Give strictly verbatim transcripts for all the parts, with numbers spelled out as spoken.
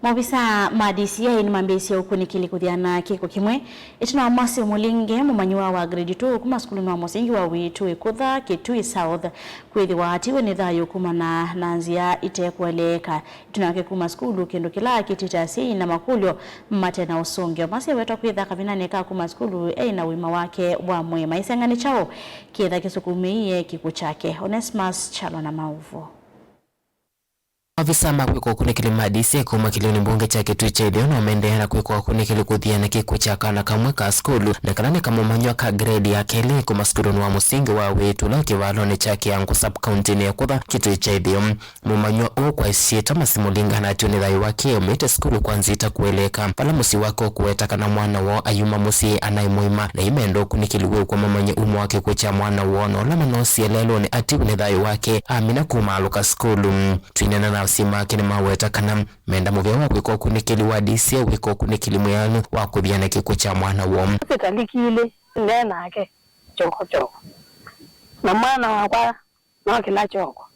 Maovisa ma D C I nĩmambĩĩisye ũkunĩkĩli kũthiana kĩko kĩmwe ĩtina wa Mercy Mũlinge, mũmanyĩw'a wa grade two kuma sukulunĩ wa mũsingi wa Wĩĩtu Ĩkũtha, Kitui South, kwĩthĩwa atiwe nĩ thayũ kumana na nzĩa ite kũeleeka ĩtina wake kuma sukulu, kĩndũ kĩla kĩtĩte asyai na makũlyo mate na ũsũngĩo. Mercy awetwa kwĩtha kavindanĩ ka kuma sukulu e na ũima wake wa mwĩĩ. Maiseng'a nĩ kyaũ kĩtha kĩsukumĩie kĩkw'ũ kyake? Onesmus Kyalo na maũvoo. Maovisa ma kwĩka ũkunĩkĩli ma D C I kuma kĩlĩonĩ mbunge kya Kitui kya Ĩtheo no mendeea na kwĩka ũkunĩkĩli kũthiana kĩkw'ũ kya kana kamwe ka sukulu, na kana nĩ kamũmanyĩw'a ka grade ya kelĩ kuma sukulunĩ wa mũsingi wa Wĩĩtu ũla wĩ kĩvalonĩ kya Kĩangũ sub-county-nĩ ya Ĩkũtha, Kitui kya Ĩtheo. Mũmanyĩw'a ũũ kwa ĩsyĩtwa Mercy Mũlinge anaatiwe nĩ thayũ wake aumĩte sukulu kwa nzĩa ita kũeleeka, vala mũsyĩ wake ũkũweta kana mwana woo ayuma mũsyĩ anaĩ mũima, na yu menda ũkunĩkĩli wĩkwe mamanye umo wa kĩkw'ũ kya mwana woo, na ũla manoosie lelũnĩ atiwe nĩ thayũ wake amina kumaalũka sukulu. Twĩneena na asyai make nĩmaweta kana menda mũvea wa kwĩka ũkunĩkĩli wa D C I wĩka ũkunĩkĩli mwĩanũ wa kũthiana kĩkw'ũ kya mwana woo. Sitalikile nde nake kyoko kyoko, na mwana wakwa no kĩla kyoko.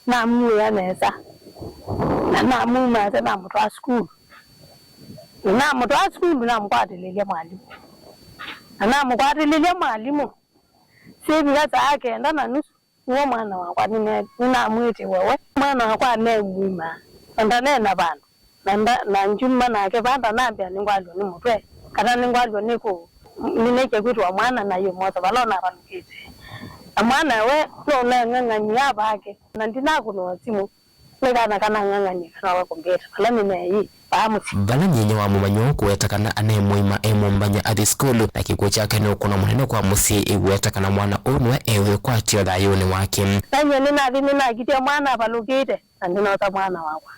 Namuĩa nesa, na namuma nesa, namũtwaa sukulu. Na namũtwaa sukulu, namũkwatĩlĩlya mwalimũ. Na namũkwatĩlĩlya mwalimũ, syĩvika saa kenda na nusu, nĩw'o mwana wakwa nĩne-, nĩnamwĩtĩwe we. Mwana wakwa ne mũima, na ndane na vandũ. Na nda-, na ndyuma nake vaa ndanambĩa nĩngwalw'a nĩ mũtwe, kana nĩngwalw'a nĩ kũ-, nĩnaĩkya kwĩtwa mwana na yĩmwosa vala ũnavalũkĩte. Na mwana we nũnang'ang'any'a vake, na ndinakũnĩwa simũ nĩ kana kanang'ang'any'e kana we kũmbĩta vala nĩneĩ vaa mũsyĩ. Vala nyinyia wa mũmanyĩw'a ũkũweta kana anaĩ mũima e mũmbany'a athi sukulu, na kĩkw'ũ kyake nĩ ũkũno mũnene kwa mũsyĩ ĩweta kana mwana ũũ nĩwe e wĩkwatyo thayũnĩ wake. Na nyie nĩnathi nĩnakitye mwana avalũkĩte. Na ndinoosa mwana wakwa.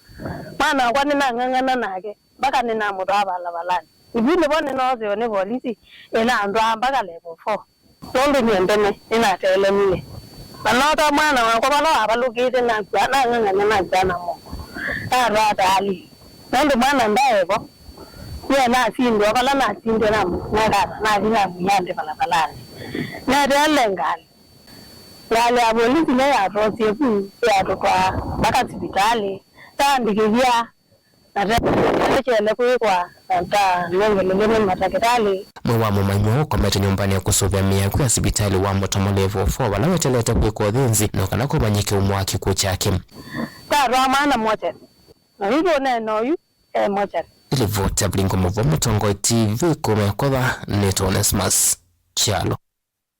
Mwana wakwa nĩnang'ang'ana nake mpaka nĩnamũtwaa valavalanĩ. Ĩvu nĩvo nĩnoosewe nĩ volisi ĩnantwaa mpaka level four. Nũndũ nyie mbene nĩnatelemile. Na noosa mwana wakwa vala wavalũkĩte, nakua, nang'ang'ana, nakua na moko. Natwaa taalili. Nũndũ mwana ndaĩ vo. Nyie nasindwa vala nasindwe, namu-, nakana, nathi namwia nthĩ valavalanĩ. Neteele ngalĩ. Ngalĩ ya volisi nĩyo yatwosie vu, yatũtwaa mpaka sivitalĩ. Taandĩkĩthya na tene kyele kwĩkwa na tanengelelwe nĩ matakĩtalĩ. Mwĩĩ wa mũmanyĩw'a ũkomete nyũmbanĩ ya kũsũvĩa mĩako ya sivitalĩ wa Mũtomo Level four, vala wetelete kwĩka ũthĩnzi nĩ kana kũmanyĩke umo wa kĩkw'ũ kyake. Tatwaa mwana mochari, na yu tũneena oyu e mochari. Nĩ livoti ya Vilingo Mũvoo, Mũtongoi T V, kuma Ĩkũtha, nĩtwa Onesmus Kyalo.